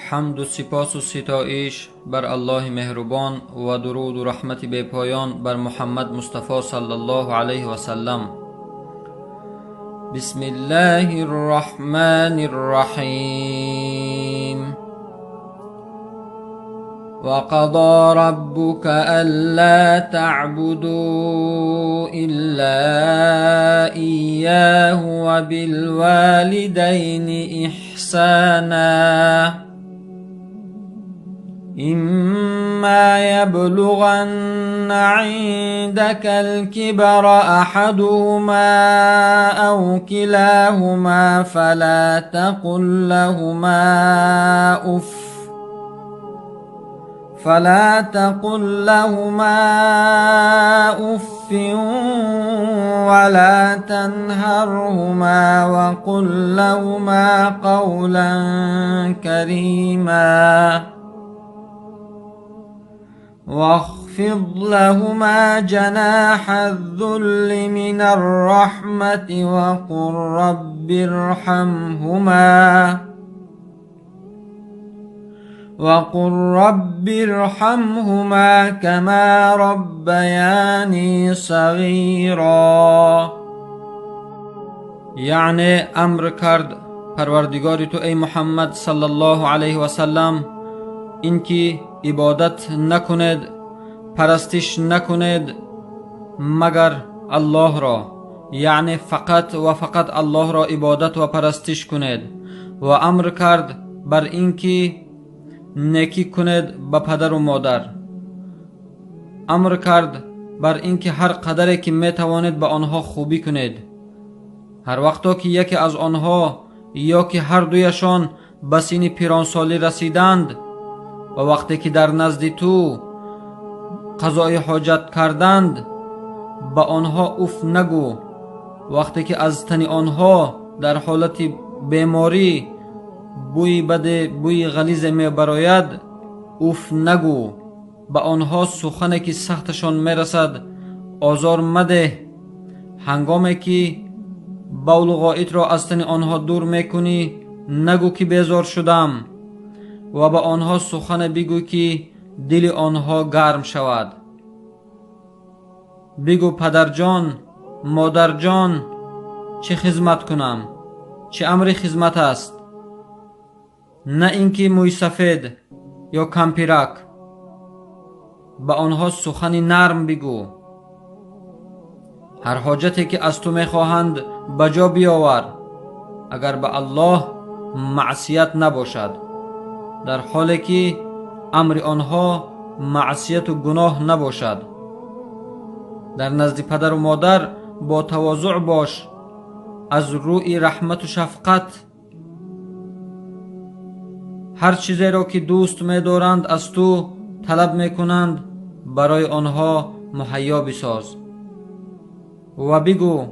حمد و سپاس و ستایش بر الله مهربان و درود و رحمت بی پایان بر محمد مصطفی صلی الله علیه و سلم. بسم الله الرحمن الرحیم. وقضى ربك ألا تعبدوا إلا إياه وبالوالدين إحسانا إما يبلغن عندك الكبر أحدهما أو كلاهما فلا تقل لهما أف فلا تقل لهما أف ولا تنهرهما وقل لهما قولا كريما واخفض لهما جناح الذل من الرحمة وقل رب ارحمهما وقل رب ارحمهما كما ربياني صغيرا. یعنی امر کرد پروردگار تو ای محمد صلی الله علیه و سلم اینکه عبادت نکنید، پرستش نکنید مگر الله را، یعنی فقط و فقط الله را عبادت و پرستش کنید. و امر کرد بر اینکه نیکی کنید به پدر و مادر. امر کرد بر اینکه هر قدری که می توانید به آنها خوبی کنید. هر وقتا که یکی از آنها یا که هر دویشان به سن پیرانسالی رسیدند و وقتی که در نزد تو قضای حاجت کردند به آنها اوف نگو. وقتی که از تن آنها در حالت بیماری بوی بد، بوی غلیظ می براید اوف نگو. به آنها سخنی که سختشان میرسد آزار مده. هنگامی که بول و غایط را از تن آنها دور میکنی نگو که بیزار شدم، و به آنها سخن بگو که دل آنها گرم شود. بگو پدرجان، مادرجان، چه خدمت کنم، چه امر خدمت است، نه اینکه موی سفید یا کمپیرک. به آنها سخن نرم بگو. هر حاجتی که از تو میخواهند به جا بیاور، اگر به الله معصیت نباشد، در حالی که امر آنها معصیت و گناه نباشد. در نزد پدر و مادر با تواضع باش، از روی رحمت و شفقت. هر چیزی را که دوست می‌دارند از تو طلب می‌کنند برای آنها مهیا بساز. و بگو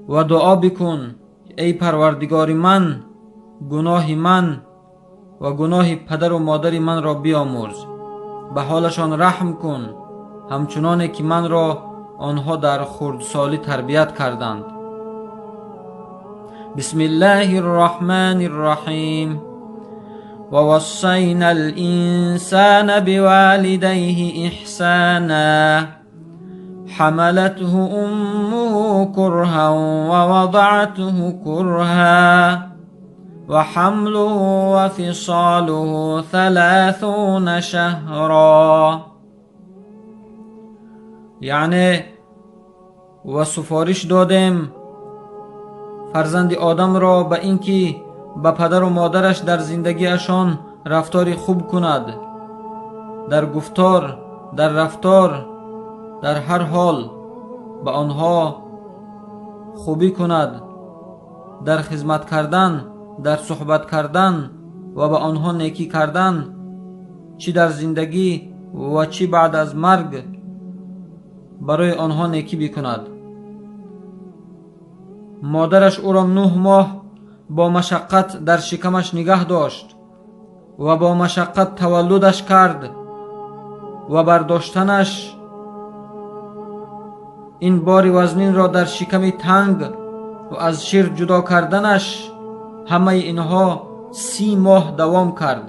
و دعا بکن ای پروردگار من، گناه من و گناه پدر و مادر من را بیامرز، به حالشان رحم کن همچنانه که من را آنها در خردسالی تربیت کردند. بسم الله الرحمن الرحیم. ووصينا الإنسان بوالديه إحسانا حملته أمه كرها ووضعته كرها وحمله وفصاله 30 شهرا. یعنی و سفارش دادیم فرزند آدم را به اینکه به پدر و مادرش در زندگیشان رفتار خوب کند، در گفتار، در رفتار، در هر حال به آنها خوبی کند، در خدمت کردن، در صحبت کردن و به آنها نیکی کردن، چی در زندگی و چی بعد از مرگ برای آنها نیکی بکند. مادرش او را 9 ماه با مشقت در شکمش نگه داشت و با مشقت تولدش کرد و برداشتنش این بار وزنین را در شکم تنگ و از شیر جدا کردنش، همه اینها 30 моҳ давом кард.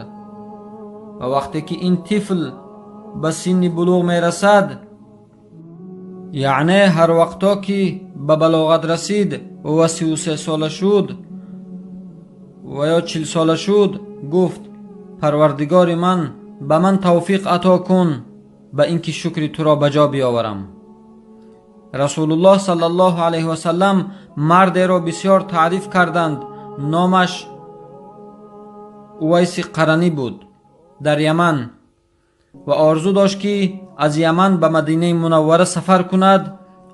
Ва вақте ки ин тифл ба синни булуғ мерасад, яъне ҳар вақто ки ба балоғат расид ва 33 сола шуд ва ё 40 сола шуд, гуфт: парвардигори ман, ба ман тавфиқ ато кун ба ин ки шукри туро ба ҷо биёварам. Расулуллоҳ саллаллоҳу алайҳи васаллам мардеро бисёр таъриф карданд. Номаш Увайси Қаранӣ буд дар Яман ва орзу дошт ки аз Яман ба Мадинаи Мунаввара сафар кунад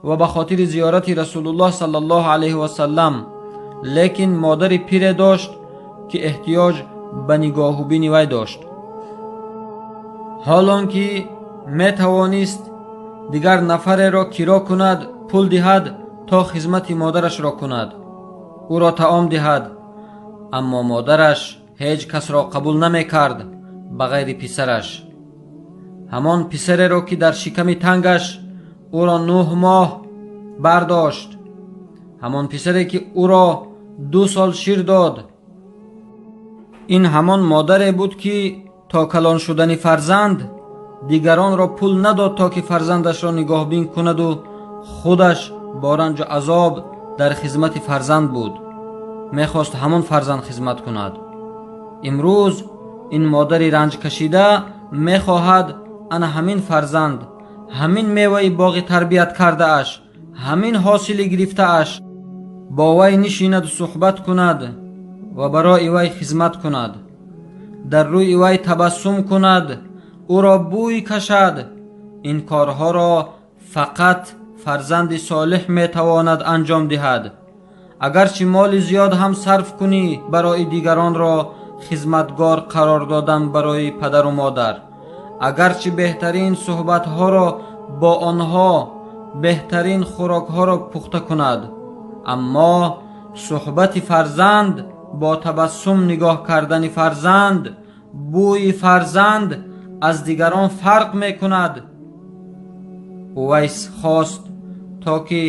ва ба хотири зиёрати Расулуллоҳ саллаллоҳу алайҳи васаллам. Лекин модари пире дошт ки эҳтиёҷ ба нигоҳубини вай дошт. Ҳолон ки метавонист дигар нафареро киро кунад, пул диҳад то хизмати модарашро кунад, ӯро таом диҳад, аммо модараш ҳеҷ касро қабул намекард ба ғайри писараш. Ҳамон писареро ки дар шиками тангаш ӯро 9 моҳ бардошт, ҳамон писаре ки ӯро 2 сол шир дод. Ин ҳамон модаре буд ки то калон шудани фарзанд дигаронро пул надод то ки фарзандашро нигоҳбин кунаду худаш бо ранҷу азоб дар хизмати фарзанд буд. Мехост ҳамон фарзанд хизмат кунад. Имрӯз ин модари ранҷкашида мехоҳад ана ҳамин фарзанд, ҳамин меваи боғи тарбият кардааш, ҳамин ҳосили гирифтааш бо вай нишинаду суҳбат кунад ва барои вай хизмат кунад, дар рӯи вай табассум кунад, ӯро бӯй кашад. Ин корҳоро фақат фарзанди солиҳ метавонад анҷом диҳад. Агарчи моли зиёд ҳам сарф кунӣ барои дигаронро хизматгор қарор додан барои падару модар, агарчи беҳтарин суҳбатҳоро бо онҳо, беҳтарин хӯрокҳоро пухта кунад, аммо суҳбати фарзанд, бо табассум нигоҳ кардани фарзанд, бӯи фарзанд аз дигарон фарқ мекунад. Увайс хост то ки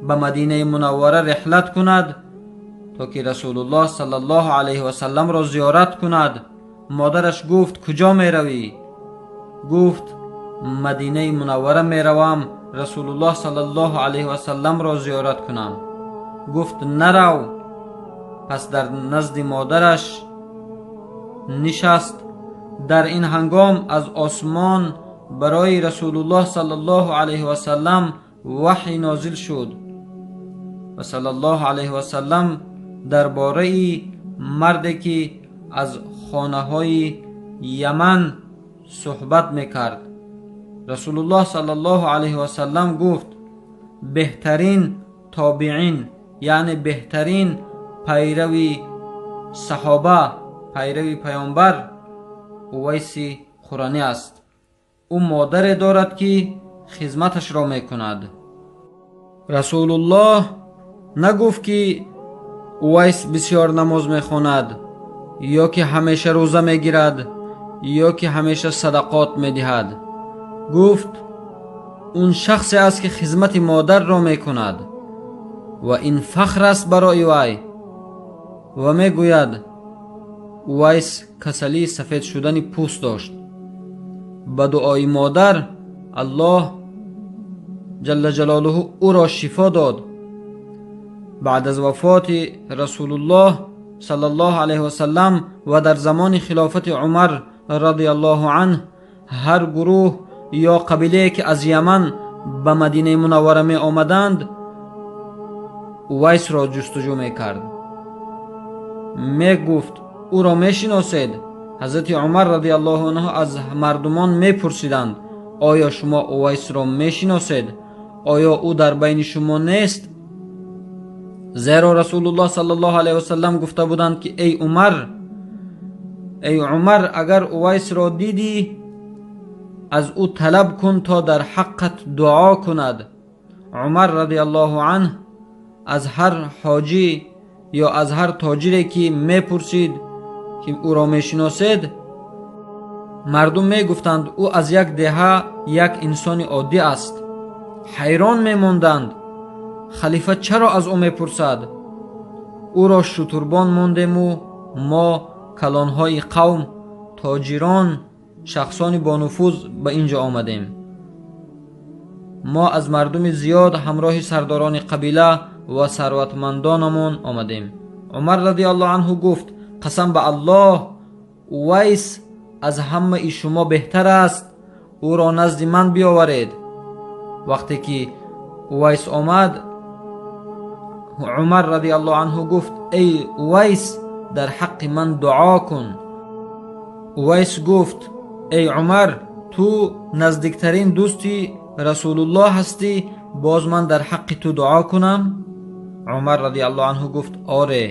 ба Мадинаи Мунаввара реҳлат кунад, то ки Расулуллоҳ саллаллоҳу алайҳи васалламро зиёрат кунад. Модараш гуфт: куҷо меравӣ? Гуфт: Мадинаи Мунаввара меравам, Расулуллоҳ саллаллоҳу алайҳи васалламро зиёрат кунам. Гуфт: нарав. Пас дар назди модараш нишаст. Дар ин ҳангом аз осмон барои Расулуллоҳ саллаллоҳу алайҳи васаллам ваҳй нозил шуд ва саллаллоҳу алайҳи васаллам дар бораи марде ки аз хонаҳои Яман суҳбат мекард. Расулуллоҳ саллаллоҳу алайҳи васаллам гуфт: беҳтарин тобеин, яъне беҳтарин пайрави саҳоба, пайрави паёмбар Увайси Қуранӣ аст. Ӯ модаре дорад ки хизматашро мекунад. Расулуллоҳ нагуфт ки Увайс бисёр намоз мехонад, ё ки ҳамеша рӯза мегирад, ё ки ҳамеша садақот медиҳад. Гуфт: он шахсе аст ки хизмати модарро мекунад ва ин фахр аст барои вай. Ва мегӯяд: Увайс касалии сафед шудани пӯст дошт. Ба дуои модар Аллоҳ ҷалла ҷалолуҳу ӯро шифо дод. Баъд аз вафоти Расулуллоҳ саллаллоҳу алайҳи васаллам ва дар замони хилофати Умар радиаллоҳу анҳ, ҳар гурӯҳ ё қабилае ки аз Яман ба Мадинаи Мунаввара меомаданд, Увайсро ҷустуҷӯ мекард. Мегуфт: ӯро мешиносед? Ҳазрати Умар радиаллоҳу анҳу аз мардумон мепурсиданд: оё шумо Увайсро мешиносед? Оё ӯ дар байни шумо нест? Зеро Расулуллоҳ саллаллоҳу алайҳи васаллам гуфта буданд ки эй Умар, эй Умар, агар Увайсро дидӣ, аз ӯ талаб кун то дар ҳаққат дуо кунад. Умар радиаллоҳу анҳ аз ҳар ҳоҷӣ ё аз ҳар тоҷире ки мепурсид ки ӯро мешиносед, мардум мегуфтанд ӯ аз як деҳа як инсони оддӣ аст. Ҳайрон мемонданд: халифа чаро аз ӯ мепурсад? Ӯро шутурбон мондему Мо калонҳои қавм, тоҷирон, шахсони бонуфуз ба ин ҷо омадем. Мо аз мардуми зиёд ҳамроҳи сардорони қабила ва сарватмандонамон омадем. Умар радиаллоҳу анҳу гуфт: қасам ба Аллоҳ, Увайс аз ҳамаи шумо беҳтар аст, ӯро назди ман биёваред. Вақте ки Увайс омад, Умар радиаллоҳу анҳу гуфт: эй Увайс, дар ҳаққи ман дуо кун. Увайс гуфт: эй Умар, ту наздиктарин дӯсти Расулуллоҳ ҳастӣ, боз ман дар ҳаққи ту дуо кунам? Умар радиаллоҳу анҳу гуфт: оре,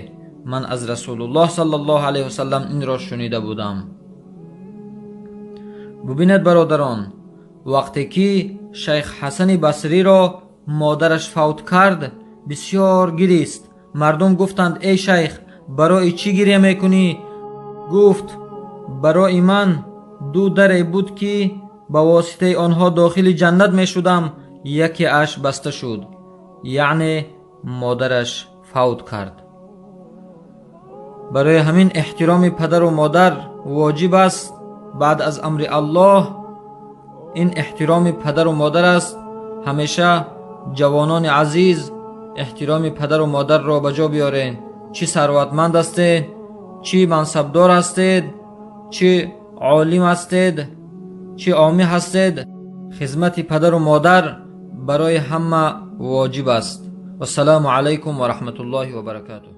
ман аз Расулуллоҳ саллаллоҳу алайҳи васаллам инро шунида будам. Бубинед бародарон, вақте ки шайх Ҳасани Басриро модараш фавт кард, бисёр гирист. Мардум гуфтанд: эй шайх, барои чӣ гиря мекунӣ? Гуфт: барои ман ду даре буд ки ба воситаи онҳо дохили ҷаннат мешудам, якеаш баста шуд, яъне модараш фавт кард. Барои ҳамин эҳтироми падару модар воҷиб аст. Баъд аз амри Аллоҳ ин эҳтироми падару модар аст. Ҳамеша ҷавонони азиз эҳтироми падару модарро ба ҷо биёред. Чӣ сарватманд ҳастед, чӣ мансабдор ҳастед, чӣ олим ҳастед, чӣ омӣ ҳастед, хизмати падару модар барои ҳама воҷиб аст. Вассалому алайкум ва раҳматуллоҳи ва баракатуҳ.